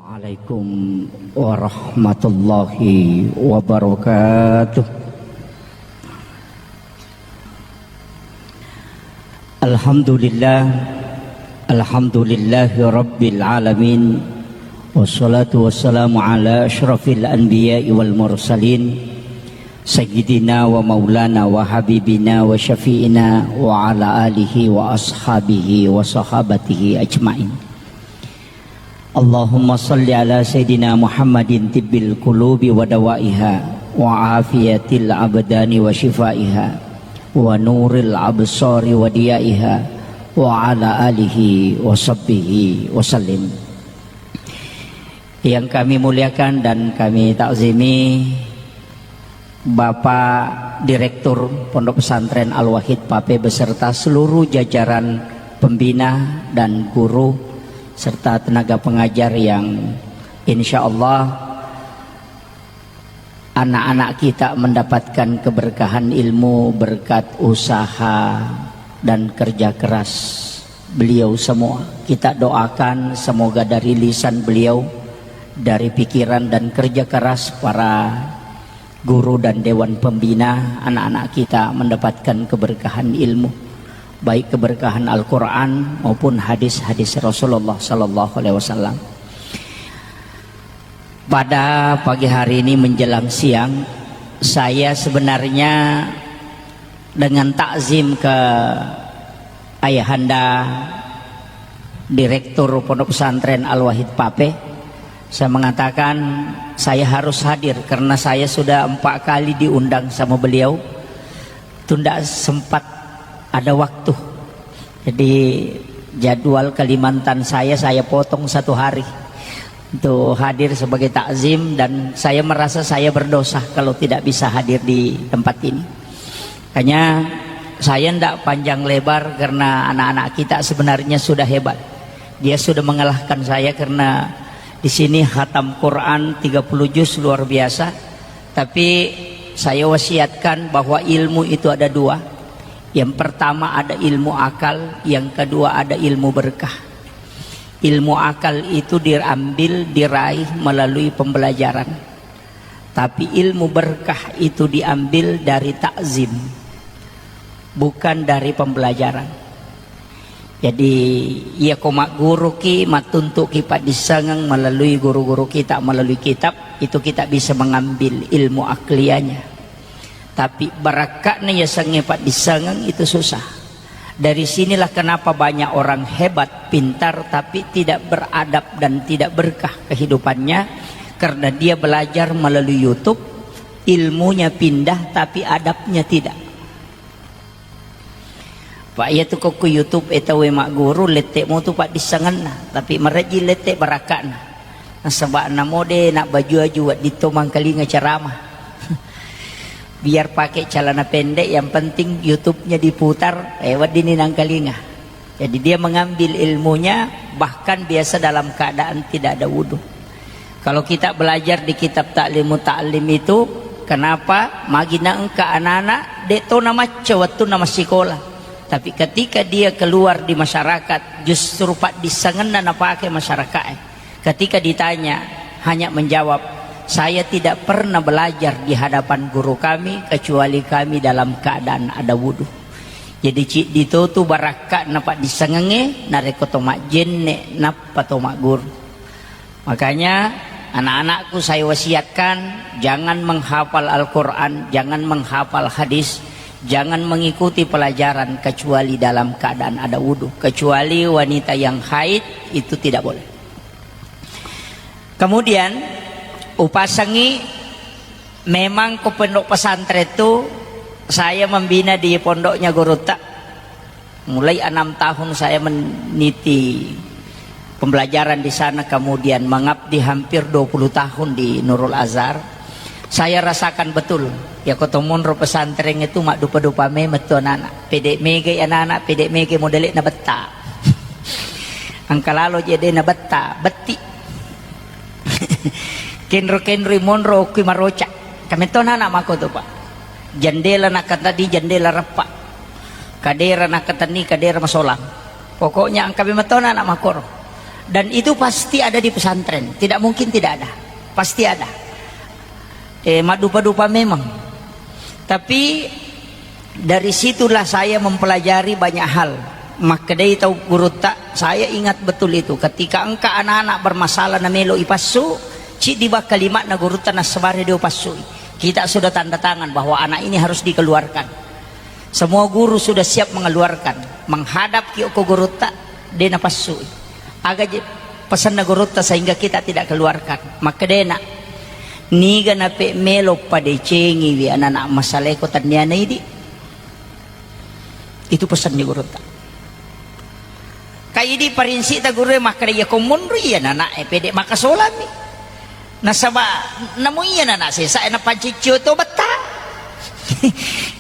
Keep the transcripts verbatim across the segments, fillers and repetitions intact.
Assalamualaikum warahmatullahi wabarakatuh. Alhamdulillah, alhamdulillahi rabbil alamin. Wassalatu wassalamu ala asyrafil anbiya'i wal mursalin, sayyidina wa maulana wa habibina wa syafi'ina wa ala alihi wa ashabihi wa sahabatihi ajmain. Allahumma salli ala sayyidina Muhammadin tibbil qulubi wa dawaiha, wa afiyatil abdani wa shifaiha, wa nuril absari wa diyaiha, wa ala alihi wa sahbihi wa sallim. Yang kami muliakan dan kami takzimi, Bapak Direktur Pondok Pesantren Al-Wahid Pape beserta seluruh jajaran pembina dan guru serta tenaga pengajar yang insya Allah anak-anak kita mendapatkan keberkahan ilmu berkat usaha dan kerja keras beliau semua. Kita doakan semoga dari lisan beliau, dari pikiran dan kerja keras para guru dan dewan pembina, anak-anak kita mendapatkan keberkahan ilmu, baik keberkahan Al-Quran maupun hadis-hadis Rasulullah Sallallahu Alaihi Wasallam. Pada pagi hari ini menjelang siang, saya sebenarnya dengan takzim ke Ayahanda Direktur Pondok Pesantren Al-Wahid Pape, saya mengatakan saya harus hadir karena saya sudah empat kali diundang sama beliau, tunda sempat ada waktu. Jadi jadwal Kalimantan saya, saya potong satu hari untuk hadir sebagai takzim dan saya merasa saya berdosa kalau tidak bisa hadir di tempat ini. Makanya saya ndak panjang lebar karena anak-anak kita sebenarnya sudah hebat. Dia sudah mengalahkan saya karena di sini hatam Quran tiga puluh juz luar biasa. Tapi saya wasiatkan bahwa ilmu itu ada dua. Yang pertama ada ilmu akal, yang kedua ada ilmu berkah. Ilmu akal itu diambil, diraih melalui pembelajaran. Tapi ilmu berkah itu diambil dari takzim, bukan dari pembelajaran. Jadi, iya ko magguruki, mattuntuki paddissengeng melalui guru-guru kita, melalui kitab, itu kita bisa mengambil ilmu akliyahnya. Tapi barakka'na yasengnge paddissengeng itu susah. Dari sinilah kenapa banyak orang hebat, pintar, tapi tidak beradab dan tidak berkah kehidupannya, karena dia belajar melalui YouTube, ilmunya pindah, tapi adabnya tidak. Pak, iya tu kokku YouTube e tauwe magguru, lette mo tu paddissengenna, tapi marejji lette barakka'na. Nasaba namo de nak baju-aju wedding to mangkalinga ceramah. Biar pakai celana pendek, yang penting YouTube-nya diputar, eh, wedding ni nangkalinga. Jadi dia mengambil ilmunya bahkan biasa dalam keadaan tidak ada wudhu. Kalau kita belajar di kitab Ta'limu Ta'lim itu, kenapa magi naengka anak-anak de to namacca wettunna massikola. Tapi ketika dia keluar di masyarakat, justru paddissengenna napake masyarakat. Ketika ditanya, hanya menjawab, "Saya tidak pernah belajar di hadapan guru kami kecuali kami dalam keadaan ada wudhu." Jadi ciddi to tu barakka'na paddissengengnge narekko to majjenne nappa to magguru. Makanya, anak-anakku saya wasiatkan, jangan menghafal Al-Quran, jangan menghafal hadis, jangan mengikuti pelajaran kecuali dalam keadaan ada wudhu. Kecuali wanita yang haid, itu tidak boleh. Kemudian, upasangi, memang ko pondok pesantren itu saya membina di pondoknya gurutta. Mulai enam tahun saya meniti pembelajaran di sana, kemudian mengabdi hampir dua puluh tahun di Nurul Azhar. Saya rasakan betul, ya, ko to monro pesantren itu maddupa-dupa memang tu anak-anak. Pede mega anak-anak, pede mega modele na betta. Engka lalo je de na betta, betti. Kenro-kenroi monro okki maroca. Kametto anak-anak mako tu, Pak. Jendela nakatani jendela reppa. Kadera nakatenni kadera masolang. Pokoknya engka memetto anak-anak makoro. Dan itu pasti ada di pesantren, tidak mungkin tidak ada, pasti ada. Eh, maddupa-dupa memang. Tapi dari situlah saya mempelajari banyak hal. Makkedai tau gurutta, saya ingat betul itu. Ketika engka anak-anak bermasalah na melo ipassu, ciddi ba kalimatna gurutta nassabari dio passui. Kita sudah tanda tangan bahwa anak ini harus dikeluarkan. Semua guru sudah siap mengeluarkan. Menghadap ki okko gurutta, de napassui. Aga je pesanna gurutta sehingga kita tidak keluarkan? Makkedena, niga nape melo padecengiwi anak-anak masaleko tenniana idi? Itu pesannya gurutta. Ka idi parinsita gurue makkeda, iya ko monro iya nana e pede makasolami. Nasaba namo iya nana sesa e napanciccio to betta.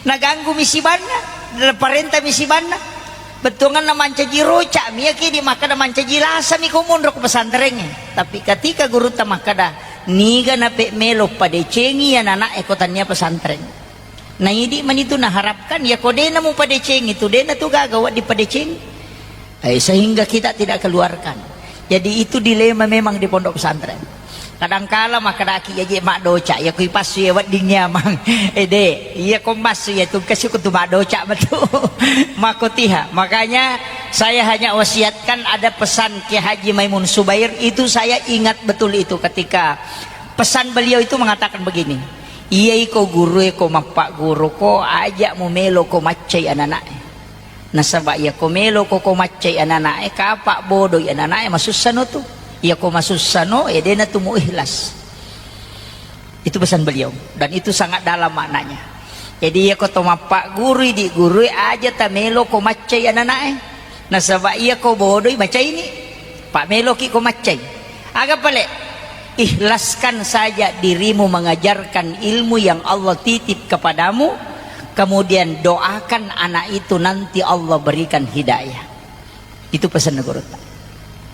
Naganggu mi sibanna, naparenta mi sibanna. Bettuanganna mancaji roca mi, iya kidi makkeda mancaji lasa mi ko monro ko pesantrengnge. Tapi ketika gurutta makkeda, niga nape melo padecengi iya nana e ko tania pesantren. Na idi manitu naharapkan, iya ko de namupadecengi tu, de natu gaga wedding padecengi. Eh, sehingga kita tidak keluarkan. Jadi itu dilema memang di pondok pesantren. Kadangkala makkedaki, iya je maddoca, iya ko ipassu iya wedding nyamang. Eh, de, iya ko massu iya tu kasi ko tu maddoca metu. Makotiha. Makanya saya hanya wasiatkan, ada pesan Kiai Haji Maimun Subair itu saya ingat betul itu ketika pesan beliau itu mengatakan begini, iya iko gurue ko mappagguru ko, aja mumelo ko maccai anana'e. Nasaba iya ko melo ko, ko maccai anana'e, kapa bodoi anana'e, masussano tu. Iya ko masussano, ya dena tu mu ikhlas. Itu pesan beliau. Dan itu sangat dalam maknanya. Jadi iya ko to mappagguru, idi gurue, aja tamelo ko maccai anana'e. Nasaba iya ko bodoi, macaini. Pak meloki ko maccai. Aga pale? Ikhlaskan saja dirimu mengajarkan ilmu yang Allah titip kepadamu, kemudian doakan anak itu nanti Allah berikan hidayah. Itu pesan gurutta.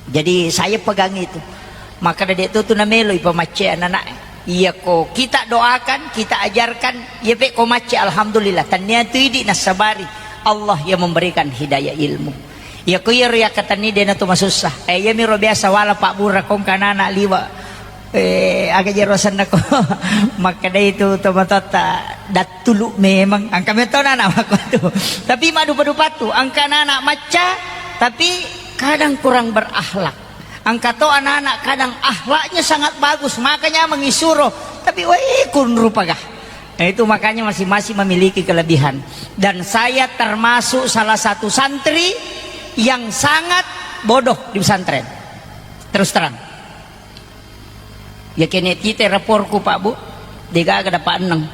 Jadi saya pegang itu. Maka dede tu tu namelo ipamaccai anak-anak. Iya ko kita doakan, kita ajarkan, iya pe ko maccai, alhamdulillah. Tania tu idi nasabari Allah yang memberikan hidayah ilmu. Iya ko iyaro yakkatenni dena tu masussa. Eh, iya miro biasa wala pabbura kongka anak-anak liwa. Eh, aga jero asenna ko? Makkedai tu tomatoatta, dattulu memang. Engka metto anak-anak makko tu. Tapi maddupa-dupa tu, engka anak-anak macca, tapi kadang kurang berakhlak. Engka to anak-anak kadang akhlaknya sangat bagus, makanya mengisuro. Tapi weh, kun rupa gah. Nah, itu makanya masing-masing memiliki kelebihan. Dan saya termasuk salah satu santri yang sangat bodoh di pesantren. Terus terang. Ya kene tite raporku, Pak Bu, degaga dapat enam.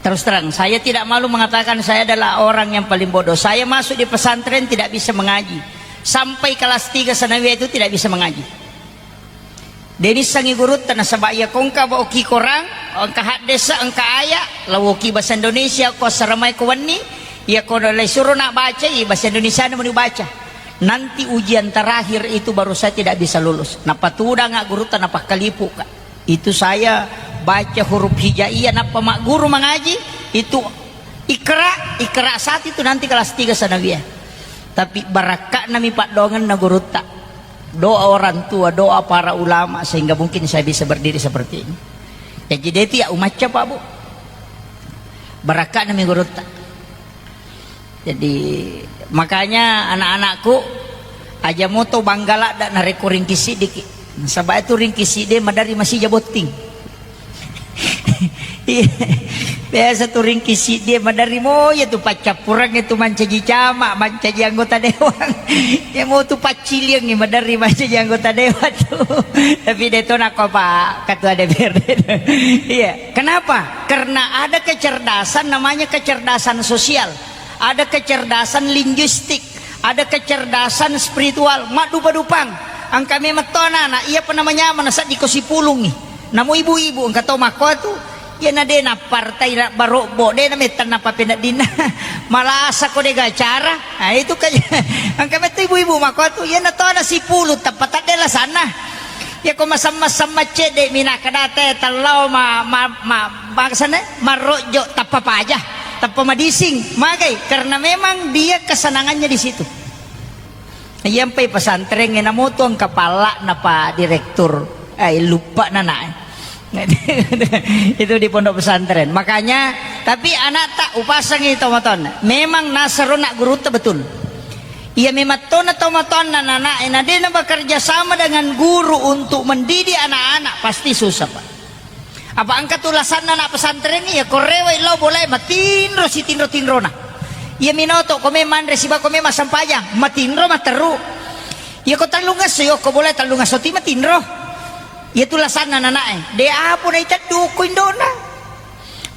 Terus terang, saya tidak malu mengatakan saya adalah orang yang paling bodoh. Saya masuk di pesantren tidak bisa mengaji. Sampai kelas tiga sanawiyah itu tidak bisa mengaji. Denissangi gurutta nasaba iya kongka baoki korang, engka haddesa, engka aya, lawoki bahasa Indonesia ko assaramai ko wenni, iya ko lai suro nak baca, iya bahasa Indonesia na meni baca. Nanti ujian terakhir itu baru saya tidak bisa lulus. Napatudanga gurutta, napakkalipuka. Itu saya baca huruf hijaiyah, nappa magguru mangaji, itu ikra, ikra saat itu nanti kelas tiga sanawiyah. Tapi barakka'nami paddoangenna gurutta. Doa orang tua, doa para ulama sehingga mungkin saya bisa berdiri seperti ini. Jadi dia itu ya umacca, Pak Bu. Barakka'nami gurutta. Jadi, makanya anak-anakku, aja moto bangga ladda narekko ringki siddiki. Nasaba itu ringki siddi maderri masija botting. Iya. Biasa tu ringki siddi maderri moja tu paccappureng itu mancaji camat, mancaji anggota dewan. Ya mau tu pacciliang maderri mancaji anggota dewan tu. Tapi de to nako Pak Ketua D P R D. Iya. Kenapa? Karena ada kecerdasan namanya kecerdasan sosial. Ada kecerdasan linguistik, ada kecerdasan spiritual, maddupa-dupang. Engka memang to anak-anak, iya pa namanyameng naseddiko sipulungngi. Namo ibu-ibu engka to makkotu, iya na de nappartai na barobbo, de na mettenna papeneddinna. Malasa ko de gacara. Nah, itu kan engka metto ibu-ibu makkotu, iya na to ana sipulung tappa tadde lasanna. Iya ko masemmeng-semmeng cedde mi nakkeda te tellao ma, ma, ma, bangsana marrojjo tappa paja, tappa madising. Magai? Karena memang dia kesenangannya di situ. Iyampai pesantrengnge namoto engka palla'na pa direktur, eh, luppa nana. Itu di pondok pesantren. Makanya, tapi anak tak upasangi tomatoanna. Memang nasaro nak gurutta betul. Iya memang tona tomatoanna nana, na dena bekerja sama dengan guru untuk mendidik anak-anak, pasti susah, Pak. Apa engka tu lasanna anak pesantren, iya ko rewai lao bolae matinro sitinro-tinrona. Iya minoto ko me manre siba ko me massempajang, matinro matteru. Iya ko tellungesso, iya ko bolae tellungesso ti matinro. Iya tu lasanna nanae. De apo na iteddu ko indona.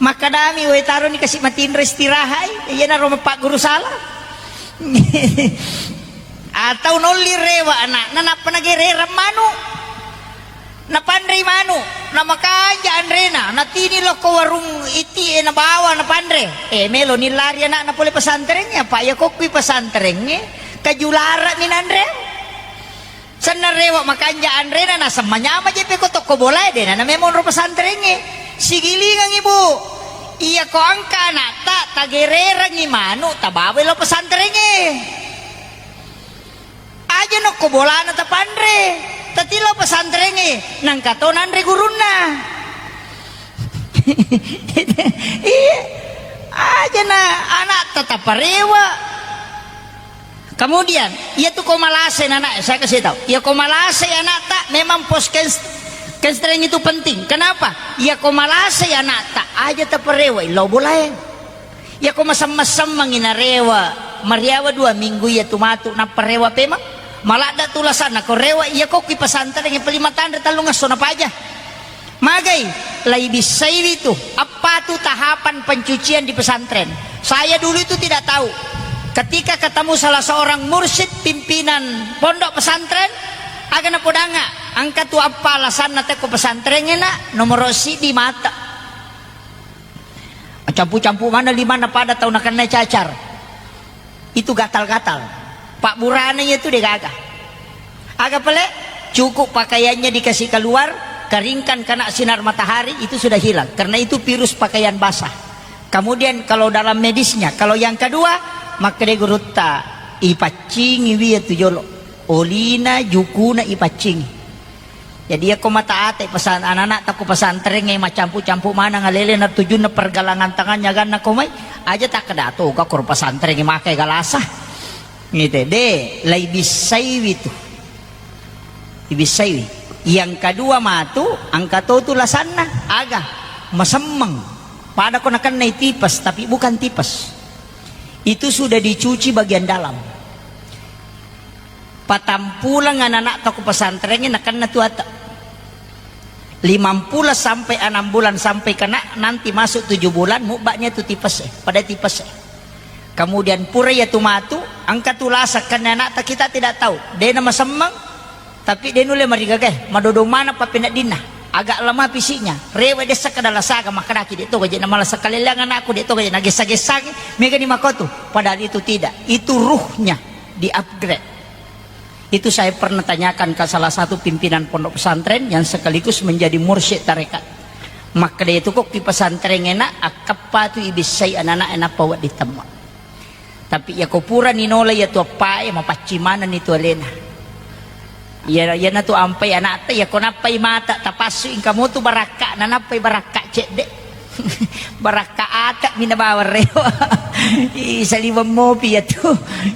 Makkadami, "Wae taroni kasi matinro istirahai." Iyanaro mapagguru sala. Atau nolli rewa anakna nappa nagererang manu. Napanrei manu, namakanja anrena, natini lokko warung iti e nabawa napanre. Eh, melo nillari anakna pole pesantrengnge, apa iya kokkui pesantrengnge, kajulara mi nanre. Senna rewa makanja anrena, naseng manyama je peko tokko bolae, dena na memonro pesantrengnge. Sigilingang ibu, iya ko angka anakta, tagererangi manu, tabawai lo pesantrengnge. Aja nokko bolana tapanre, tatilo pesantrengnge, nangka to nanre gurunna. Iya, aja na anakta taparewa. Kemudian, iya tu ko malasai anak, saya kasih tahu. Iya ko malasai anakta, memang pos kens-, kenstreng itu penting. Kenapa? Iya ko malasai anakta, aja taparewa, illau bolae. Iya ko masemmeng-semmengi narewa, mariawa dua minggu iya tu matu nappa rewa pemeng. Maladda tu lasanna ko rewa iya ko ki pesantren yang paling matanre tellung esso napaja. Magai, lai bissaiwi tu, apa tu tahapan pencucian di pesantren. Saya dulu itu tidak tahu. Ketika ketemu salah seorang mursyid pimpinan pondok pesantren, aga napodanga, engka tu apa alasanna tekko pesantren ena, nomor sidi mata. Campu-campu mana limanna pada tau nakennai cacar. Itu gatal-gatal. Pak burana itu degaga. Aga pale? Cukup pakaiannya dikasih keluar, keringkan kena sinar matahari, itu sudah hilang. Karena itu virus pakaian basah. Kemudian kalau dalam medisnya, kalau yang kedua, makkeda gurutta, ipaccingi wiya tu jolo. Olina, jukuna ipaccingi. Jadi, iya ko mata ate pesan anak-anak takko pesantren e macampu-campu maneng alele na tujunna pergelangan tangannya ganna ko mai, aja takkeda to ga ko pesantren e makai galasa. Ngite, de, lai bissaiwi tu. Ibissaiwi. Yang kedua matu, angka to tu lasanna, aga, masemmeng. Pada ko nakennai tipes, tapi bukan tipes. Itu sudah dicuci bagian dalam. Patampuleng anak-anak toko pesantren nakenna tu ata. Limampulo sampai enam bulan sampai kena nanti masuk tujuh bulan mubaknya tu tipes eh, pada tipes eh. Kemudian pura ya tu matu, angka tu lasa kenna anak kita tidak tahu. Dena masemmeng, tapi de nulle marigaga eh. Madodo mana papeneddinna. Agak lemah fisiknya. Rewe desa kada lasaga makadaki de to gaje na malasa kaleleang anakku de to gaje na gesa-gesangi. Mega ni makotu. Padahal itu tidak. Itu ruhnya di upgrade. Itu saya pernah tanyakan ke salah satu pimpinan pondok pesantren yang sekaligus menjadi mursyid tarekat. Makkeda itu kok di pesantren enak, akkappa tu ibissai anak-anak enak pawa ditemma. Tapi ya ko pura ni nola ya tu appae, mapaccing maneng ni tu alena. Ya, ya na tu ampai anakta, ya ko nappai mata, tapassu ingka motu barakka, na nappai barakka cedde. Barakka ata mi nabawa rewa. Ih, saliweng mopi ya tu.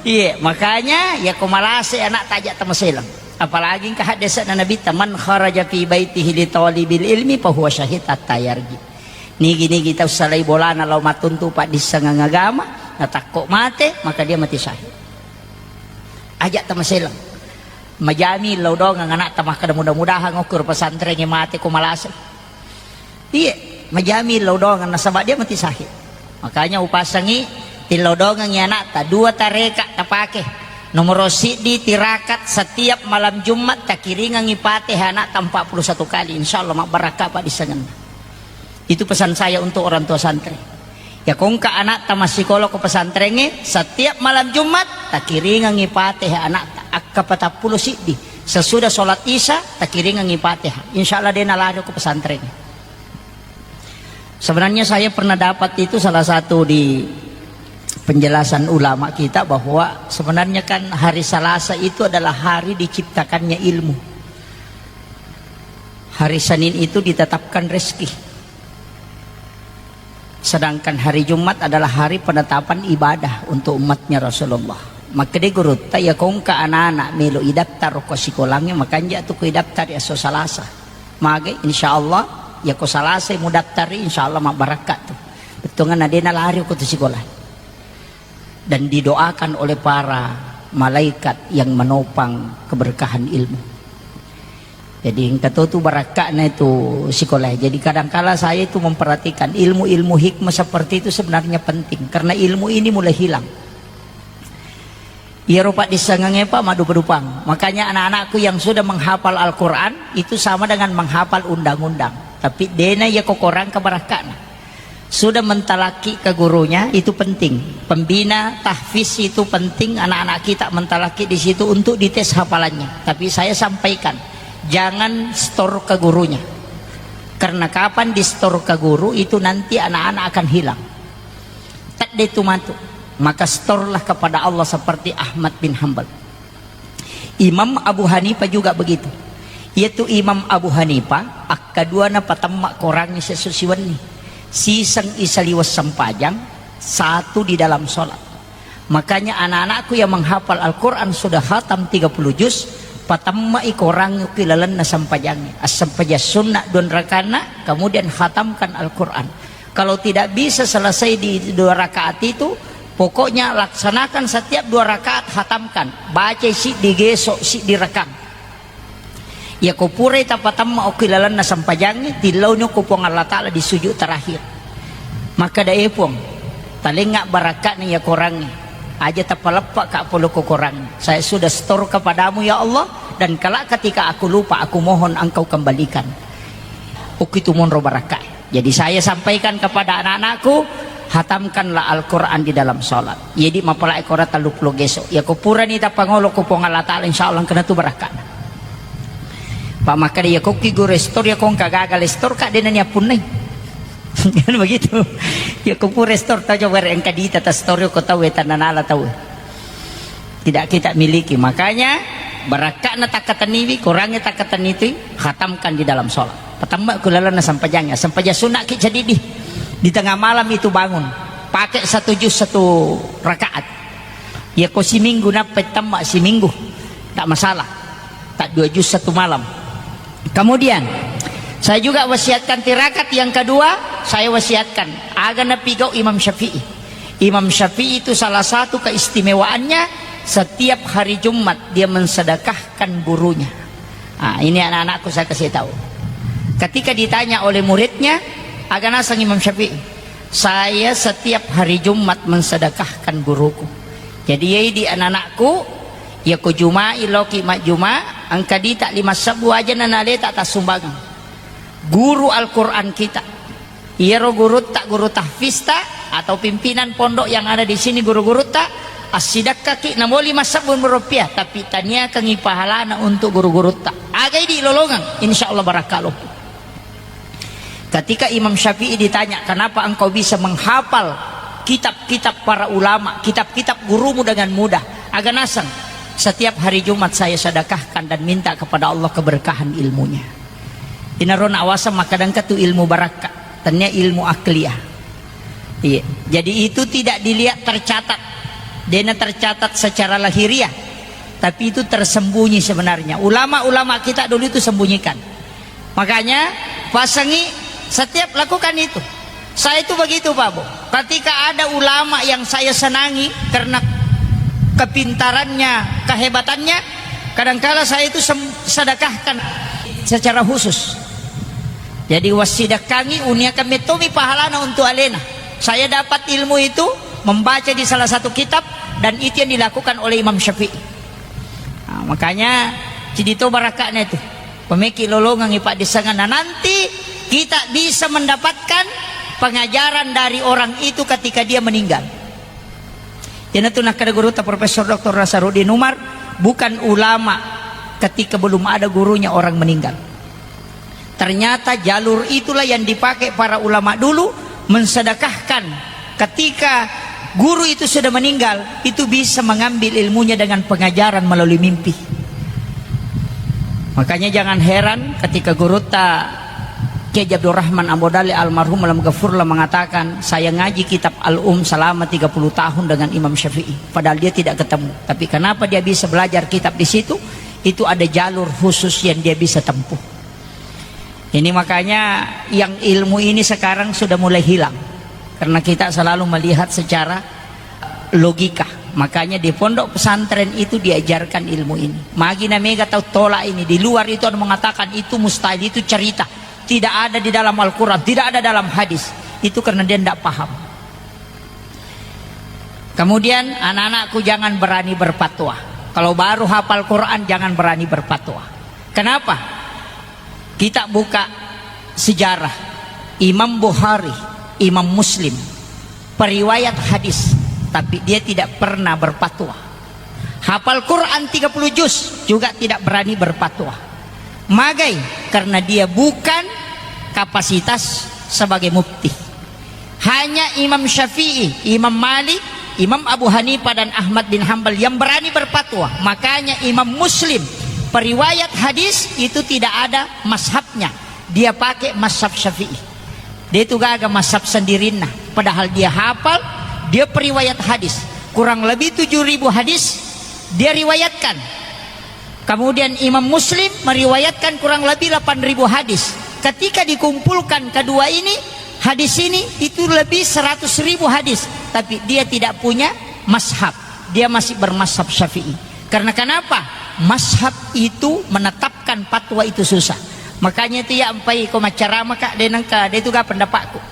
Iya, makanya ya ko malase anak tajak tamaselang. Apalagi engka haddesana Nabitta, "Man kharaja fi baitihi li talibil ilmi fa huwa syahid hatta yarji." Nigi-nigi tau salai bolana lao matuntu paddissengeng agama, natakko mate, maka dia mati syahid. Ajak tamaselang. Majami lao doang anakta makkeda mudah-mudahan okkur pesantren mate ko malase. Iye, majami lao doang nasaba dia mati sahih. Makanya upasangi tillau doangengi anakta, dua tareka tapake. Nomoro siddi tirakat setiap malam Jumat takiringengi Fatihah anakta empat puluh satu kali, insya Allah mabbarakka paddissengenna. Itu pesan saya untuk orang tua santri. Ya kongka anakta massikola ko pesantrengnge, setiap malam Jumat takiringengi Fatihah anakta akka patappulo siddi. Sesudah sholat Isya takiringengi Fatihah. Insya Allah dena lari ko pesantrengnge. Sebenarnya saya pernah dapat itu salah satu di Penjelasan ulama kita bahwa sebenarnya kan hari Selasa itu adalah hari diciptakannya ilmu. Hari Senin itu ditetapkan rezeki. Sedangkan hari Jumat adalah hari penetapan ibadah untuk umatnya Rasulullah. Makkeda gurutta, iya kongka anak-anak melo idaftar ko sikolangnge, makanja tu ko idaftar esso Selasa. Mage, insya Allah, iya ko Selasa mudaftari, insya Allah mabbarakka tu. Bettuanna dena lari ko tu sikola. Dan didoakan oleh para malaikat yang menopang keberkahan ilmu. Jadi engka to tu barakka'na itu sikola. Jadi kadangkala saya itu memperhatikan ilmu-ilmu hikmah seperti itu sebenarnya penting karena ilmu ini mulai hilang. Iyaro paddissengengnge, Pak, maddupa-dupang. Makanya anak-anakku yang sudah menghafal Al-Quran itu sama dengan menghafal undang-undang. Tapi dena iya kokorang ke barakka'na. Sudah mentalaki ke gurunya, itu penting. Pembina tahfiz itu penting, anak-anak kita mentalaki di situ untuk dites hafalannya. Tapi saya sampaikan, jangan store ke gurunya. Karena kapan di store ke guru, itu nanti anak-anak akan hilang. Tedde tu matu. Maka store-lah kepada Allah seperti Ahmad bin Hambal. Imam Abu Hanifah juga begitu. Yaitu Imam Abu Hanifah, akkadua napatemma korangngi sesso siwenni. Siseng isaliweng sempajang, satu di dalam sholat. Makanya anak-anakku yang menghafal Al-Quran sudah khatam tiga puluh juz, patemmai korangngi ki lalenna sempajangnge. Assempajang sunnah dua rakaatna, kemudian khatamkan Al-Quran. Kalau tidak bisa selesai di dua rakaat itu, pokoknya laksanakan setiap dua rakaat, khatamkan. Baca siddi geso, siddi rakang. Iya ko purai tapatemma okki lalenna sempajangnge, tillauni ko Puang Allah Ta'ala di sujud terakhir. Makkeda, "E Puang, talengnga barakka'na iya korangnge. Aja tapaleppa ka pole ko korangnge. Saya sudah store kepadamu ya Allah, dan kelak ketika aku lupa, aku mohon engkau kembalikan." Okki tu monro barakka'e. Jadi saya sampaikan kepada anak-anakku, hatamkanlah Al-Quran di dalam sholat. Jadi mapalai korang tellu pulo geso. Ya ko purani tapangolo ko Puang Allah Ta'ala, insya Allah kena tu barakka'na. Pak, makkeda ya kokki guru store, ya ko engka gagal store, Kak, dena ni appunnai. Kan begitu. Ya ko pura store tau, coba engka dita ta store ko tau, tananala tau. Tidak kita miliki. Makanya, barakka'na takkatenniwi, korangnge takkatenni tu, khatamkan di dalam sholat. Patemma ku lalenna sempajangnya. Sempajang sunna ki jadi di, di tengah malam itu bangun. Pakai satu juz satu rakaat. Ya ko siminggu nappa temma siminggu. Tak masalah. Tak dua juz satu malam. Kemudian, saya juga wasiatkan tirakat yang kedua, saya wasiatkan. Aga napigau Imam Syafi'i. Imam Syafi'i itu salah satu keistimewaannya, setiap hari Jumat dia mensedekahkan gurunya. Ah, ini anak-anakku saya kasih tahu. Ketika ditanya oleh muridnya, aga naseng Imam Syafi'i, "Saya setiap hari Jumat mensedekahkan guruku." Jadi, ya, di anak-anakku, ya, ko Juma'i loki majjuma, engka dita lima sebbu aja na naleta tassumbangeng. Guru Al-Quran kita. Iyaro gurutta, guru tahfizta, atau pimpinan pondok yang ada di sini, guru-gurutta, assidekkaki namo lima sebbu rupiah, tapi taniakangi pahalana untuk guru-gurutta. Agai di lolongeng, insya Allah barakka loppo. Ketika Imam Syafi'i ditanya, "Kenapa engkau bisa menghafal kitab-kitab para ulama, kitab-kitab gurumu dengan mudah?" Aga naseng, "Setiap hari Jumat saya sedekahkan dan minta kepada Allah keberkahan ilmunya." Inaro nawaseng makkadangka tu ilmu barakka, tania ilmu akliyah. Iya. Jadi itu tidak dilihat tercatat. Dena tercatat secara lahiriah. Tapi itu tersembunyi sebenarnya. Ulama-ulama kita dulu itu sembunyikan. Makanya, pasangi setiap lakukan itu. Saya itu begitu, Pak Bu. Ketika ada ulama yang saya senangi karena kepintarannya, kehebatannya, kadangkala saya itu sem-, sedekahkan secara khusus. Jadi, wassidekangi, uniakan mettomi pahalana untuk alena. Saya dapat ilmu itu membaca di salah satu kitab, dan itu yang dilakukan oleh Imam Syafi'i. Nah, makanya, cidi to barakka'na itu. Pemeki lolongang ipaddissengan. Nah, nanti kita bisa mendapatkan pengajaran dari orang itu ketika dia meninggal. Iyanatu nakkeda gurutta Profesor Doktor Nasaruddin Umar, bukan ulama ketika belum ada gurunya orang meninggal. Ternyata jalur itulah yang dipakai para ulama dulu mensedekahkan ketika Guru itu sudah meninggal, itu bisa mengambil ilmunya dengan pengajaran melalui mimpi. Makanya jangan heran ketika gurutta Kiai Abdurrahman Ambo Dalle almarhum alam ghafurlah mengatakan, "Saya ngaji kitab Al-Um selama tiga puluh tahun dengan Imam Syafi'i, padahal dia tidak ketemu. Tapi kenapa dia bisa belajar kitab di situ? Itu ada jalur khusus yang dia bisa tempuh." Ini makanya yang ilmu ini sekarang sudah mulai hilang. Karena kita selalu melihat secara logika. Makanya di pondok pesantren itu diajarkan ilmu ini. Magi na mega tau tolak ini. Di luar itu ada mengatakan itu mustahil, itu cerita. Tidak ada di dalam Al-Quran, tidak ada dalam hadis. Itu karena dia tidak paham. Kemudian anak-anakku jangan berani berfatwa. Kalau baru hafal Quran jangan berani berfatwa. Kenapa? Kita buka sejarah Imam Bukhari, Imam Muslim, periwayat hadis, tapi dia tidak pernah berfatwa. Hafal Quran tiga puluh juz juga tidak berani berfatwa. Magai? Karena dia bukan kapasitas sebagai mufti. Hanya Imam Syafi'i, Imam Malik, Imam Abu Hanifah dan Ahmad bin Hambal yang berani berfatwa. Makanya Imam Muslim, periwayat hadis itu tidak ada mazhabnya. Dia pakai mazhab Syafi'i. Dia itu gaga mazhab sendirinna. Padahal dia hafal, dia periwayat hadis. Kurang lebih tujuh ribu hadis dia riwayatkan. Kemudian Imam Muslim meriwayatkan kurang lebih delapan ribu hadis. Ketika dikumpulkan kedua ini, hadis ini itu lebih seratus ribu hadis. Tapi dia tidak punya mazhab. Dia masih bermazhab Syafi'i. Karena kenapa? Mazhab itu menetapkan fatwa itu susah. Makanya itu ya ampai ko macarama kak, denangka, dia itu gak pendapatku.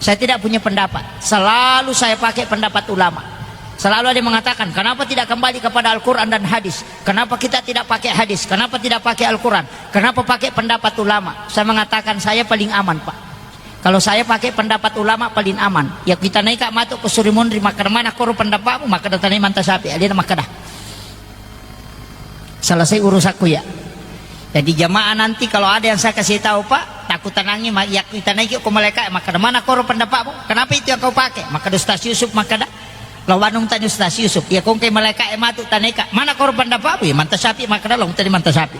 Saya tidak punya pendapat. Selalu saya pakai pendapat ulama. Selalu ada yang mengatakan, "Kenapa tidak kembali kepada Al-Quran dan hadis? Kenapa kita tidak pakai hadis? Kenapa tidak pakai Al-Quran? Kenapa pakai pendapat ulama?" Saya mengatakan, "Saya paling aman, Pak. Kalau saya pakai pendapat ulama, paling aman." Ya, kita naik, Kak, masuk ke Surimunri, maka mana koro pendapatmu? Maka datang manta sapi, ada maka dah. Selesai urusanku ya. Jadi jamaah nanti kalau ada yang saya kasih tahu, Pak, takut tenangi, ma-, ya kita naiki ko malaikat, maka mana koro pendapatmu? Kenapa itu yang kau pakai? Maka Ustaz Yusuf, maka dah. Lawanung tanya Ustaz Yusuf, ya kongkai malaikat matu taneka, mana koro pendapatmu? Ya manta sapi, maka dah laung tadi manta sapi.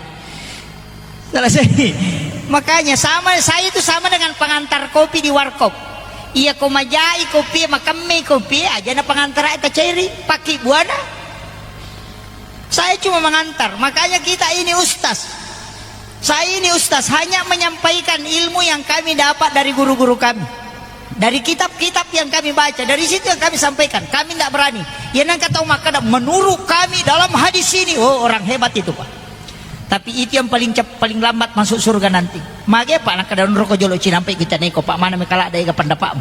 Selesai. Makanya sama, saya itu sama dengan pengantar kopi di warkop. Iya ko majai kopi, makemme kopi, aja na pengantar aja cairi, pakai buana. Saya cuma mengantar, makanya kita ini ustaz. Saya ini ustaz hanya menyampaikan ilmu yang kami dapat dari guru-guru kami. Dari kitab-kitab yang kami baca, dari situ yang kami sampaikan. Kami tidak berani. Ya nang kata Umar kada, menurut kami dalam hadis ini, oh orang hebat itu, Pak. Tapi itu yang paling cep-, paling lambat masuk surga nanti. Mage, Pak, nang kada nroko jolo cinampai kita neko, Pak, mana mekala ada ega pendapatmu.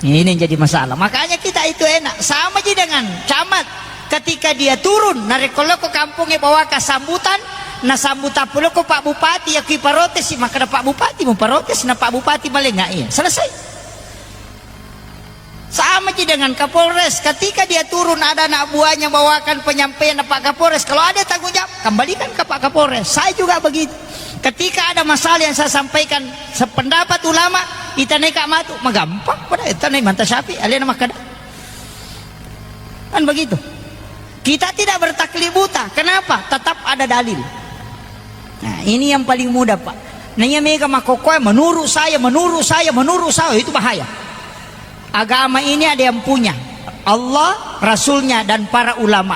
Ini yang jadi masalah. Makanya kita itu enak. Sama ji dengan camat. Ketika dia turun, narekko lao ko kampongnge bawaka sambutan, nasambutang pole ko Pak Bupati, yakku iparotesi, makkeda Pak Bupati, muparotesi na Pak Bupati malenga iya. Selesai. Sama ji dengan Kapolres, ketika dia turun ada anak buahnya bawakan penyampaian Pak Kapolres, kalau ada tanggung jawab, kembalikan ke Pak Kapolres. Saya juga begitu. Ketika ada masalah yang saya sampaikan sependapat ulama, itanai Kak Matu, magampang pada itanai manta sapi, alena makkeda. Kan begitu. Kita tidak bertaklid buta. Kenapa? Tetap ada dalil. Nah, ini yang paling mudah, Pak. Nah, iya mega makkokkoe, "Menurut saya, menurut saya, menurut saya," itu bahaya. Agama ini ada yang punya. Allah, Rasulnya, dan para ulama.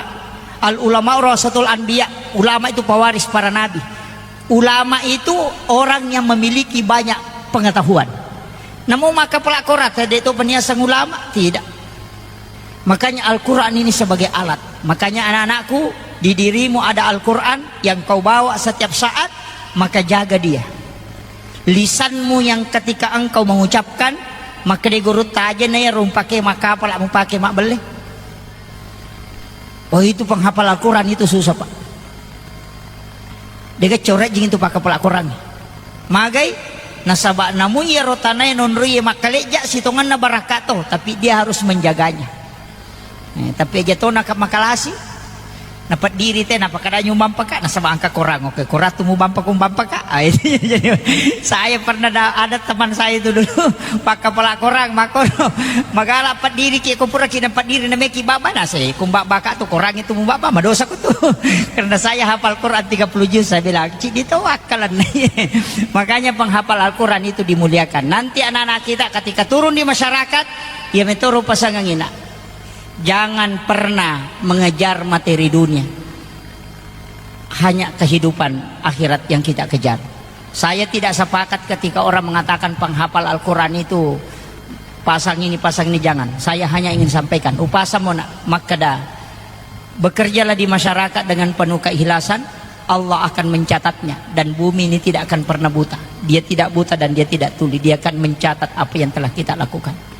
Al ulama warasatul anbiya. Ulama itu pewaris para nabi. Ulama itu orang yang memiliki banyak pengetahuan. Namu maka pelakor, tidak itu peniasan ulama? Tidak. Makanya Al-Quran ini sebagai alat. Makanya anak-anakku, di dirimu ada Al-Quran yang kau bawa setiap saat, maka jaga dia. Lisanmu yang ketika engkau mengucapkan, maka di guru taja na ya rumpake maka apala mupake mabbelle. Oh, itu penghafal Al-Quran itu susah, Pak. Dega coret jing itu pakai pelakoran. Magai, nasaba namu iyaro tanae nonroi makkalejja sitongenna barakka to, tapi dia harus menjaganya. Eh, tapi aja to naka makalasi. Napeddiri te, napakkeda nyumbang paka, nasaba engka korang, oke, korang tu mubampa, kumbampa ka. Ah, itu. Jadi, saya pernah da-, ada teman saya itu dulu, pakkapala korang, makkoro, magala peddiri ki, ko pura ki napeddiri, nameki baba, nase, kumbaba ka tu korang itu mubaba, madosa ku tu. Karena saya hafal Quran tiga puluh juz, saya bilang, "Cik, ditawakkalan." Makanya penghafal Al-Quran itu dimuliakan. Nanti anak-anak kita ketika turun di masyarakat, ya metoro pasangan ina. Jangan pernah mengejar materi dunia. Hanya kehidupan akhirat yang kita kejar. Saya tidak sepakat ketika orang mengatakan penghafal Al-Quran itu pasang ini, pasang ini, jangan. Saya hanya ingin sampaikan, upasa mona makkeda, bekerjalah di masyarakat dengan penuh keikhlasan, Allah akan mencatatnya, dan bumi ini tidak akan pernah buta. Dia tidak buta dan dia tidak tuli. Dia akan mencatat apa yang telah kita lakukan.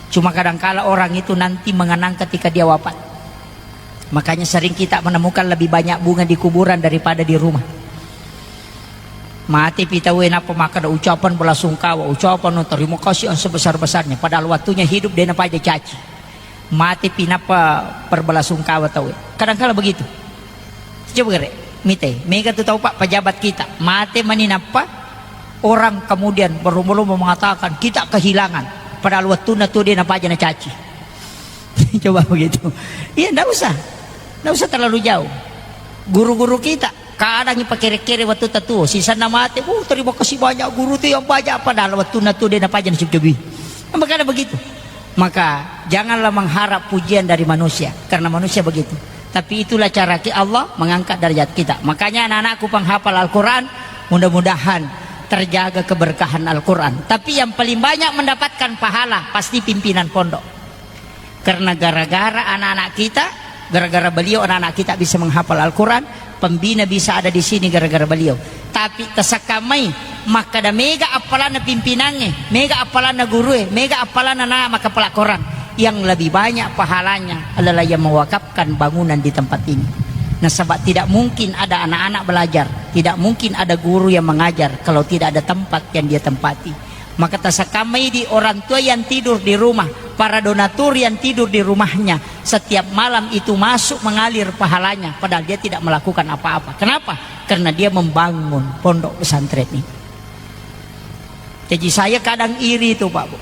Cuma kadangkala orang itu nanti mengenang ketika dia wafat. Makanya sering kita menemukan lebih banyak bunga di kuburan daripada di rumah. Mate pi tauwe, nappa makkeda ucapan belasungkawa, ucapan terima kasih yang sebesar-besarnya. Padahal waktunya hidup de napaja caci. Mate pi nappa perbelasungkawa tauwe. Kadangkala begitu. Coba gere, mite, mega tu tau, Pak, pejabat kita. Mate mani nappa orang kemudian berlomba-lomba mengatakan, "Kita kehilangan." Padahal waktunya tu de napaja nacaci. Coba begitu. Iya, ndak usah. Ndak usah terlalu jauh. Guru-guru kita, kadang ipakere-kere waktu tatuo, sisanna mate, "Uh, terima kasih banyak guru tu yang banyak." Padahal waktunya tu de napaja nacabi. Makanya begitu. Maka janganlah mengharap pujian dari manusia, karena manusia begitu. Tapi itulah cara ki Allah mengangkat derajat kita. Makanya anak-anakku penghafal Al-Quran, mudah-mudahan terjaga keberkahan Al-Quran. Tapi yang paling banyak mendapatkan pahala pasti pimpinan pondok. Karena gara-gara anak-anak kita, gara-gara beliau anak-anak kita bisa menghafal Al-Quran, pembina bisa ada di sini gara-gara beliau. Tapi tasakkamai, makkada mega appalanna pimpinangnge, mega appalanna gurue, mega appalanna na makkapala korang. Yang lebih banyak pahalanya adalah yang mewakafkan bangunan di tempat ini. Nasaba tidak mungkin ada anak-anak belajar, tidak mungkin ada guru yang mengajar kalau tidak ada tempat yang dia tempati. Maka tasakkamai di orang tua yang tidur di rumah, para donatur yang tidur di rumahnya, setiap malam itu masuk mengalir pahalanya, padahal dia tidak melakukan apa-apa. Kenapa? Karena dia membangun pondok pesantren ini. Jadi saya kadang iri itu, Pak Bu.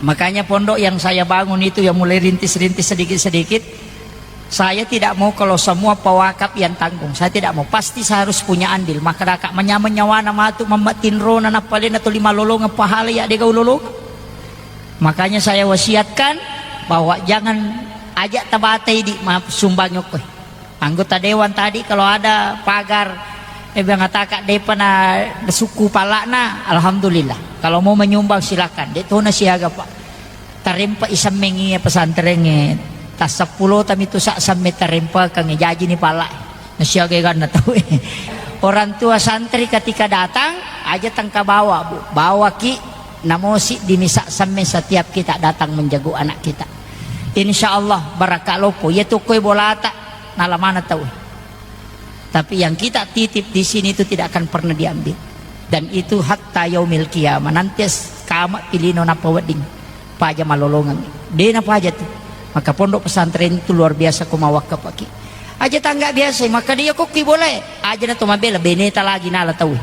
Makanya pondok yang saya bangun itu, yang mulai rintis-rintis, sedikit-sedikit, saya tidak mau kalau semua pewakaf yang tanggung. Saya tidak mau. Pasti saya harus punya andil. Maka raka manyameng nyawana matu mamma tinrona nappalena tuli malolongeng pahala ya dega ulolongeng. Makanya saya wasiatkan bahwa jangan, aja tabatai di ma-, sumbang yokkoi. Anggota dewan tadi kalau ada pagar, eh, mengatakan depa na sukku palakna, alhamdulillah. Kalau mau menyumbang silakan. Dek tona siaga, Pak. Tarempa isemmengi pesantrengnge. Taseppulo tami tu sa semme tarempakang jaji ni pala. Nasiaga ganna tau. Orang tua santri ketika datang, aja tengka bawa, Bu. Bawa ki, namosi di misa semme setiap kita datang menjagu anak kita. Insya Allah barakka lopo. Iya tu koi bolata nalamana tau. Tapi yang kita titip di sini itu tidak akan pernah diambil. Dan itu hatta yaumil qiyamah. Nanti as-, kama pilino napa wedding. Paja malolongeng. Dena paja tu. Maka pondok pesantren itu luar biasa ko mawakka paki. Aja tangga biasa, maka dia kok ki boleh. Aja na to mabela, beneta lagi nala tau.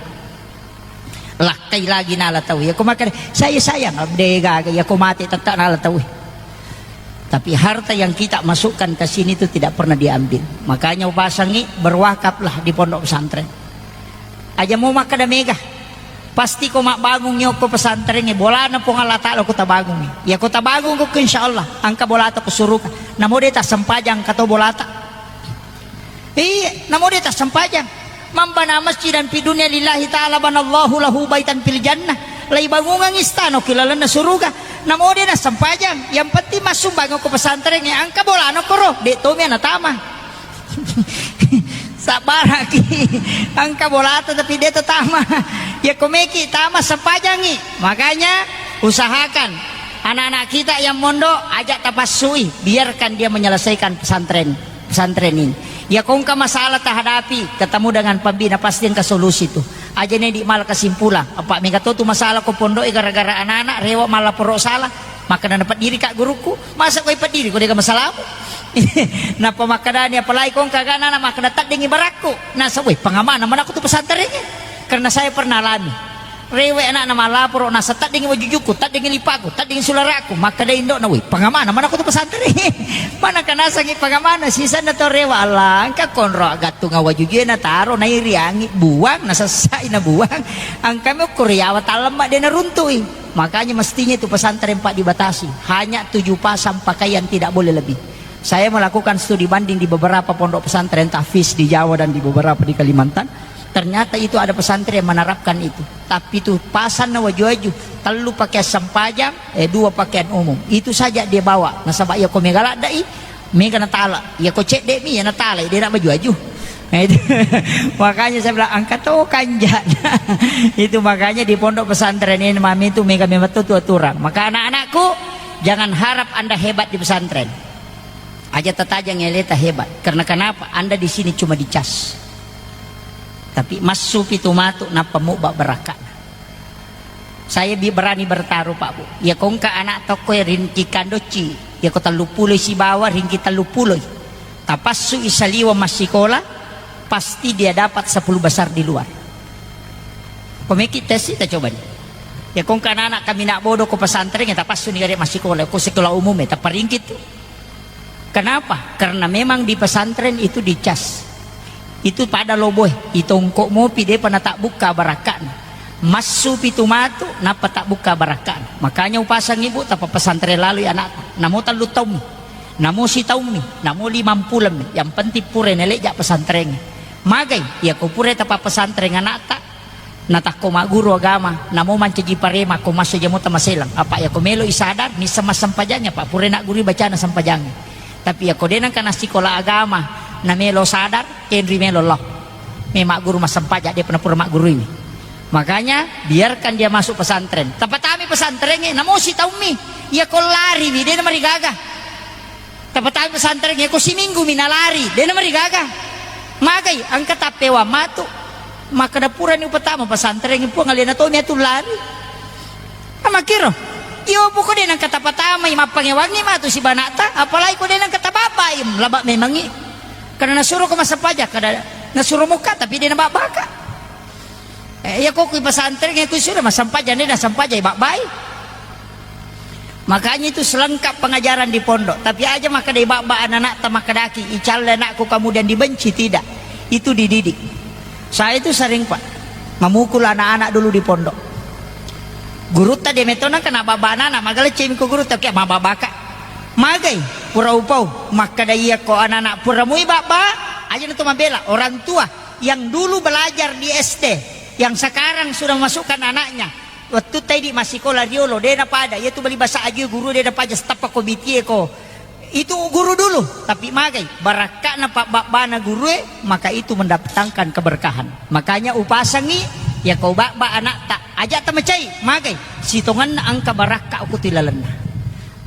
Lakkai lagi nala tau. Ya ko maka saya sayang, de gaga. Ya ko mate tetap nala tau. Tapi harta yang kita masukkan ke sini itu tidak pernah diambil. Makanya upasangi, berwakaflah di pondok pesantren. Aja mau makkada mega. Pasti ko mabbangung yokko pesantren e, bolana Puang Allah Ta'ala ko tabangungi. Ya ko tabangung ko insya Allah, angka bolata ko suruga. Namo de tassempajang kato bolata. Iya, namo de tassempajang. Man bana masjidan fi dunya lillahi ta'ala banallahu lahu baitan fil jannah. Laibangungang istana ki lalenna suruga. Namo de nassempajang, yang penting massumbang ko pesantren e, angka bolana koro, de tomi natama. Sabbaraki, angka bolata tapi de tatama. Ya komeki tama sempajangi. Makanya usahakan anak-anak kita yang mondok, ajak tapassui, biarkan dia menyelesaikan pesantren. Pesantren ini. Ya, ko engka masalah tahadapi, ketemu dengan pembina, pasti engka solusi tu. Aja ne di mala kesimpulan. Apa mega to tu masalah ko pondok e gara-gara anak-anak rewa mala poro salah. Makkeda, "Napeddiri ka guruku." "Masa koi peddiri ko dega masalamu?" Nappa makkedani, apalagi kongka agana anak, makkeda, "Teddingi barakku." Nasa, "Woi, pangamana manakku tu pesantrengnge." Karena saya pernah alami. Rewe anakna malaporo, nasa, "Teddingi wajujuku, teddingi lipaku, teddingi sularaku." Makkeda indokna, "Woi, pangamana manakku tu pesantrengnge?" Mana kanasangi pangamana, sisenna to rewe, "Allah, engka konro agattunga wajujue nataro, nairiangi, buang, nasessai nabuang. Engka mokko riawa tallemma de naruntui." Makanya mestinya itu pesantren, Pak, dibatasi. Hanya tujuh pasang pakaian, tidak boleh lebih. Saya melakukan studi banding di beberapa pondok pesantren tahfiz di Jawa dan di beberapa di Kalimantan. Ternyata itu ada pesantren yang menerapkan itu. Tapi itu pasang na waju-waju, tellu pakaian sempajang, eh, dua pakaian umum. Itu saja dia bawa. Nasaba iya ko mega laddai, mega natala. Iya ko cedde mi, iya natala, dia nak baju-waju. Nah, itu. Makanya saya bilang, "Angka to kanja." Itu makanya di pondok pesantren ini, mami, itu mega memang tu aturan. Maka anak-anakku, jangan harap Anda hebat di pesantren. Aja tatajang eleta hebat. Karena kenapa? Anda di sini cuma dicas. Tapi massu pitu matu, nappa mubba barakka. Saya bi-, berani bertaruh, Pak, Bu. Iya ko engka anak tokko ringki kandocci, iya ko tellu puloi sibawa ringki tellu puloi. Tapassu i saliweng massikola, pasti dia dapat sepuluh besar di luar. Ko meki tes, kita coba nih. Iya ko engka anak-anak kami nak bodoh ko pesantren, ya tapassu ni gare massikola, ko sekolah umum ya, tappa ringki tu. Kenapa? Karena memang di pesantren itu dicas. Itu pada loboe, itongko mopi, depa natabbukka barakka'na. Massu pitu matu, nappa tabbukka barakka'na. Makanya upasang ibu, tappa pesantren lalui anakta. Namo tellu taummi, namo sitaummi, namo limang pulemmi. Yang penting pura naleja pesantrengnge. Magai, iya ko pura tappa pesantren anakta, natakko magguru agama, namo mancaji parema, ko masso jamo tamaselang. Apa iya ko melo i sadar, nisseng massempajangnge, apa pura naggurui bacana sempajangnge. Tapi iya ko de nengka nassikola agama, namelo sadar, kenri melo lo. Me magguru massempaja, de pernah pura magguruiwi. Makanya, biarkan dia masuk pesantren. Tapatami pesantrengnge, namo sitaummi. Iya ko lariwi, de namarigaga. Tapatami pesantrengnge, ko siminggu mi nalari, de namarigaga. Magai, engka tappewang matu. Makkeda purani upatama pesantrengnge, Puang, alena tomi atu lari. Amakkiro. Iyo, poko de nengka tapatamai, mappangewangi matu sibanakta, apalagi ko de nengka tababbai, laba memangi. Karena nasuro ko massempaja, kada nasuro mokka, tapi de nababbaka. Eh, iya ko kui pesantrengnge, kui sudah massempaja, de nassempajai babbai. Makanya itu selengkap pengajaran di pondok. Tapi aja makkeda ibabba anak-anakta, makkedaki, "Icalle anakku, kemudian dibenci," tidak. Itu dididik. Saya itu sering, Pak, memukul anak-anak dulu di pondok. Gurutta de metona kena babba anak-anak, magaleccemi ko gurutta, "Oke, mababbaka." Magai, pura upau, makkeda, "Iya ko anak-anak pura mui babba, aja na to mabela." Orang tua yang dulu belajar di S D, yang sekarang sudah masukkan anaknya, Wettu taidi massikola riolo, de napada. Iyatu bali basa aju guru de napaja, setappa ko B T A ko. Itu guru dulu, tapi magai. Barakka'na pabbabbana gurue, maka itu mendatangkan keberkahan. Makanya upasangi, iya ko babba anakta, aja tamacai, magai. Sitonganna engka barakka ko tu lalenna.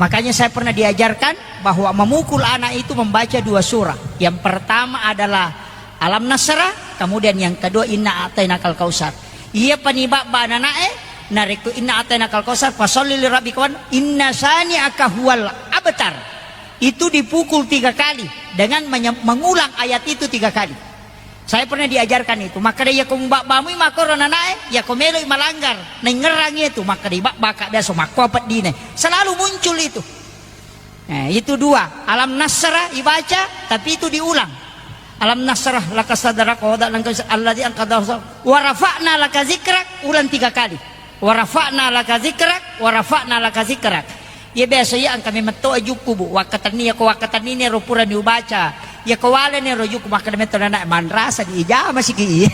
Makanya saya pernah diajarkan bahwa memukul anak itu membaca dua surah. Yang pertama adalah Alam Nasrah, kemudian yang kedua Inna A'tainakal Kautsar. Iya pani babba ananae, narekko Inna A'tainakal Kautsar, fasalli li rabbika wan, inna syani'aka huwal abtar. Itu dipukul tiga kali dengan menye-, mengulang ayat itu tiga kali. Saya pernah diajarkan itu. Makkeda, iya ko mubabbamu makkoro ananae, iya ko meloi malanggar, naingerrangi itu, makkeda, "Ibabba ka biasa makko peddine." Selalu muncul itu. Eh, itu dua. Alam Nasrah ibaca, tapi itu diulang. Alam Nasrah laka sadrak wa wada'na anka wizrak alladzi anqadha dhahrak wa rafa'na laka zikrak, ulang tiga kali. Wa rafa'na laka zikrak, wa rafa'na laka zikrak. Iya biasa iya engka memetto ajukku, Bu. Wakkatenni, iya ko wakkatenni ni ro purani ubaca. Iya ko wale ni ro jukku, makkeda metto nana, manrasa di ijama siki.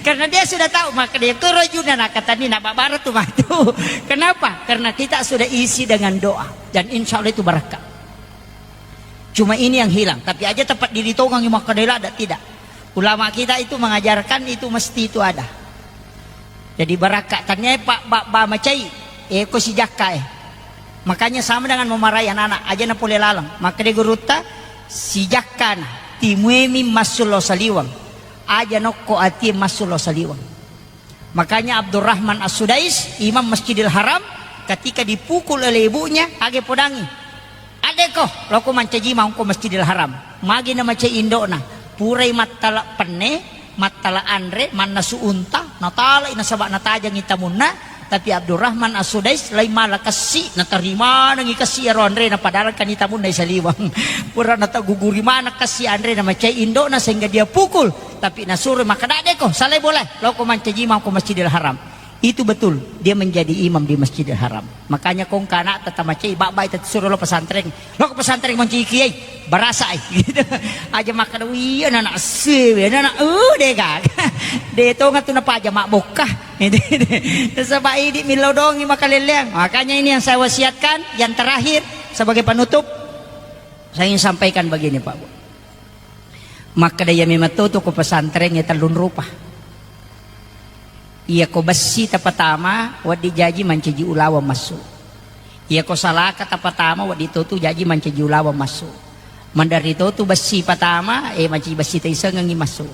Karena dia sudah tahu, makkeda iya ko ro juna nakatenni na babara tu matu. Kenapa? Karena kita sudah isi dengan doa. Dan insya Allah itu barakka. Cuma ini yang hilang. Tapi aja tempat diri tongang makkeda ladda, tidak. Ulama kita itu mengajarkan itu mesti itu ada. Jadi barakka, tania pak babba macai, eh, ko sijakka, eh. Makanya sama dengan memarai anak-anak, aja na pole laleng. Makkeda gurutta, sijakka na, timuemi massu lao saliweng. Aja nokko atie massu lao saliweng. Makanya Abdurrahman As-Sudais, Imam Masjidil Haram, Ketika dipukul oleh ibunya, age podangi. Adeko, loko mancaji mangko Masjidil Haram. Magi na macai indokna. Purai mattala penne, mattala anre, mannasu unta, natalai nasaba natajangi tamunna. Tapi Abdurrahman As-Sudais lai mala kessi, natarimanengi kessi ero anrena, padahal kan tamunna isaliwang. Pura nataguguri mana kessi anrena macai indokna sehingga dia pukul. Tapi nasuro maka, "Dadeko, salai boleh, loko mancaji mangko Masjidil Haram." Itu betul, dia menjadi imam di Masjidil Haram. Makanya kongka anak tata macai, bak-bak itu suruh lo pesantren. Lo ke pesantren mancaji kiai, barasa ai. Gitu. Aja makan, "Iya, anak sewe, anak, uh, dega." De tonga tu napa aja mak bokka. Sebab ini milodongi makaleleang. Makanya ini yang saya wasiatkan, yang terakhir, sebagai penutup, saya ingin sampaikan begini, Pak Bu. Makkeda iya memang to tu ko pesantren e tellung rupa. Iya ko bessi tapatama, wedding jaji mancaji ulaweng massu. Iya ko salaka tapatama, wedding to tu jaji mancaji ulaweng massu. Mandari to tu bessi patama, eh, mancaji bessi taisengengi massu.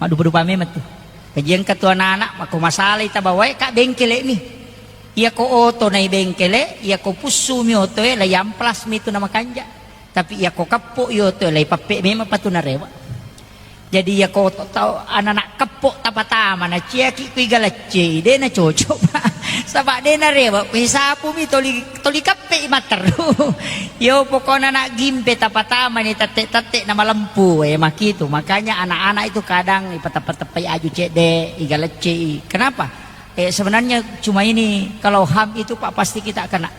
Maddupa-dupa memang tu. Kajian ketua anak-anak, mako masalai tabawae ka bengkele mi. Iya ko oto nai bengkele, iya ko pussu mi oto e, la amplas mi tu namakanja. Tapi iya ko keppo iyo tu lai pappe memang patu narewa. Jadi iya ko to-, tau anak-anak keppo tapatama na ciaki kui galacce, de na cocok, Pak. Saba de narewa, kui sapu mi toli, toli kappe i matteru. Yo pokokna anak gimpe tapatama ni tette-tette na malempu, eh, makitu. Makanya anak-anak itu kadang ipateppa-teppai aju cedde, i galacce i. Kenapa? Eh, sebenarnya cuma ini, kalau ham itu, Pak, pasti kita kena.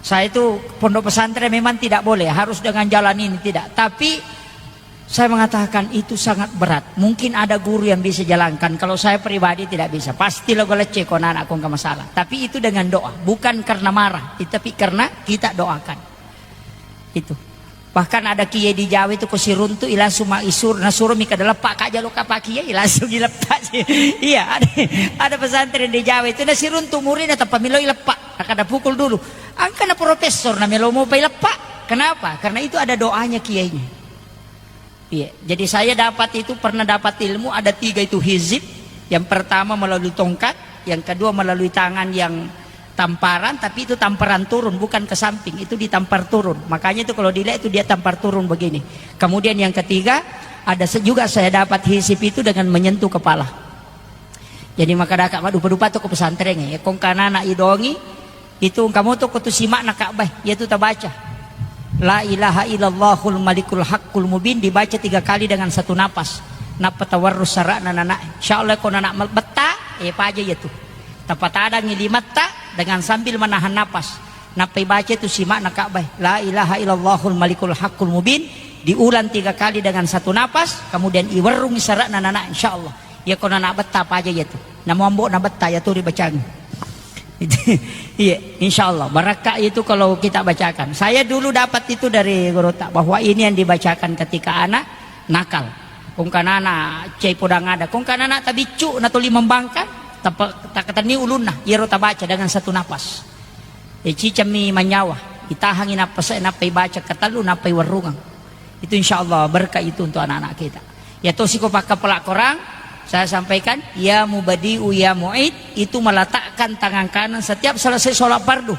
Saya itu pondok pesantren memang tidak boleh, harus dengan jalan ini, tidak. Tapi saya mengatakan itu sangat berat. Mungkin ada guru yang bisa jalankan. Kalau saya pribadi tidak bisa. Pasti lo lecce ko anak-anak ko nggak masalah. Tapi itu dengan doa, bukan karena marah, tapi karena kita doakan. Itu. Bahkan ada kiai di Jawa itu ko siruntu i langsung ma isur, nasuro mi kada leppa ka jalo kapa kiai, langsung ileppa. Iya, ada, ada pesantren di Jawa itu nasiruntu muridnya tanpa melo ileppa. Kada pukul dulu. Angka na profesor na melo mau pai leppa. Kenapa? Karena itu ada doanya kiainya. Iya. Jadi saya dapat itu, pernah dapat ilmu ada tiga itu hizib. Yang pertama melalui tongkat, yang kedua melalui tangan yang tamparan, tapi itu tamparan turun, bukan ke samping, itu ditampar turun. Makanya itu kalau dilihat itu dia tampar turun begini. Kemudian yang ketiga, ada se-, juga saya dapat hizib itu dengan menyentuh kepala. Jadi maka daka maddupa-dupa tu ke pesantren ya, kong kanana idongi, itu kamu tu kutu simak na Ka'bah, yaitu tabaca. La ilaha illallahul malikul haqqul mubin dibaca tiga kali dengan satu napas. Nappa tawarrus sara'na nana. Insya Allah ko nana betta, eh, paja yaitu. Tapatadangi limatta dengan sambil menahan napas. Nappa ibaca itu simakna Ka'bah. La ilaha illallahul malikul haqqul mubin. Diulang tiga kali dengan satu napas. Kemudian iwerrungi sara'na nana, insya Allah. Iya ko nana betta paja iya tu. Namo ambo na betta iya tu ribacangi. Iya, insya Allah. Barakka itu kalau kita bacakan. Saya dulu dapat itu dari guru tak, bahwa ini yang dibacakan ketika anak nakal. Kongkanana cai podang ada. Kongkanana tabiccu na tuli membangkang, tapa-, takatenni ulunna. Iyaro tabaca dengan satu napas. E, cicammi manyawa. Itahangi nappa se-, nappa ibaca katellu, nappa iwerrungang. Itu insya Allah berkah itu untuk anak-anak kita. Ya tosi ko pakkapala Quran, saya sampaikan, ya mubadi'u ya mu'id, itu meletakkan tangan kanan setiap selesai sholat fardu.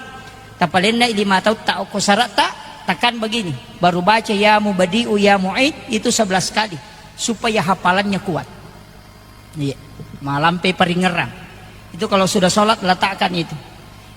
Tapalenna lima tautta okko sarata, tekan begini. Baru baca ya mubadi'u ya mu'id itu sebelas kali supaya hafalannya kuat. Iya, malampe paringerang. Itu kalau sudah sholat, letakkan itu.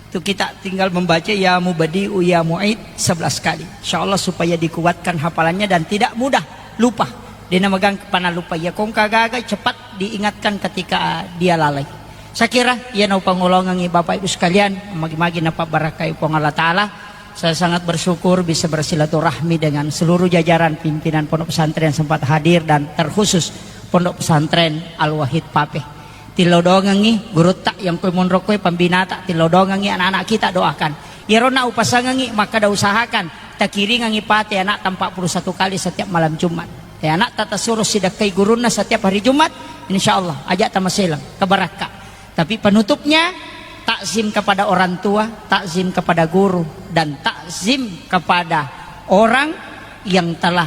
Itu kita tinggal membaca ya mubadi'u ya mu'id sebelas kali. Insya Allah supaya dikuatkan hafalannya dan tidak mudah lupa. Dena magang kepana lupa. Ya kongka gaga cepat diingatkan ketika dia lalai. Saya kira iya naupangolongangi Bapak Ibu sekalian, magi-magi napabarakai Puang Allah Ta'ala. Saya sangat bersyukur bisa bersilaturahmi dengan seluruh jajaran pimpinan Pondok Pesantren yang sempat hadir dan terkhusus Pondok Pesantren Al-Wahid Papeh. Tilodongengi gurutta yang kue monro kue pembinata, tilodongengi anak-anak kita doakan. Iyarona upasangengi maka da usahakan takiringengi pate anak empat puluh satu kali setiap malam Jumat. Ya anak tata suruh sidakkai gurunna setiap hari Jumat, insya Allah ajak tamaselang kebarakka. Tapi penutupnya, takzim kepada orang tua, takzim kepada guru, dan takzim kepada orang yang telah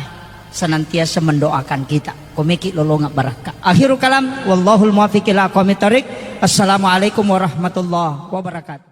senantiasa mendoakan kita. Komeki lolonga barakka. Akhirul kalam, wallahul muwaffiq ila aqwamit thariq. Assalamualaikum warahmatullahi wabarakatuh.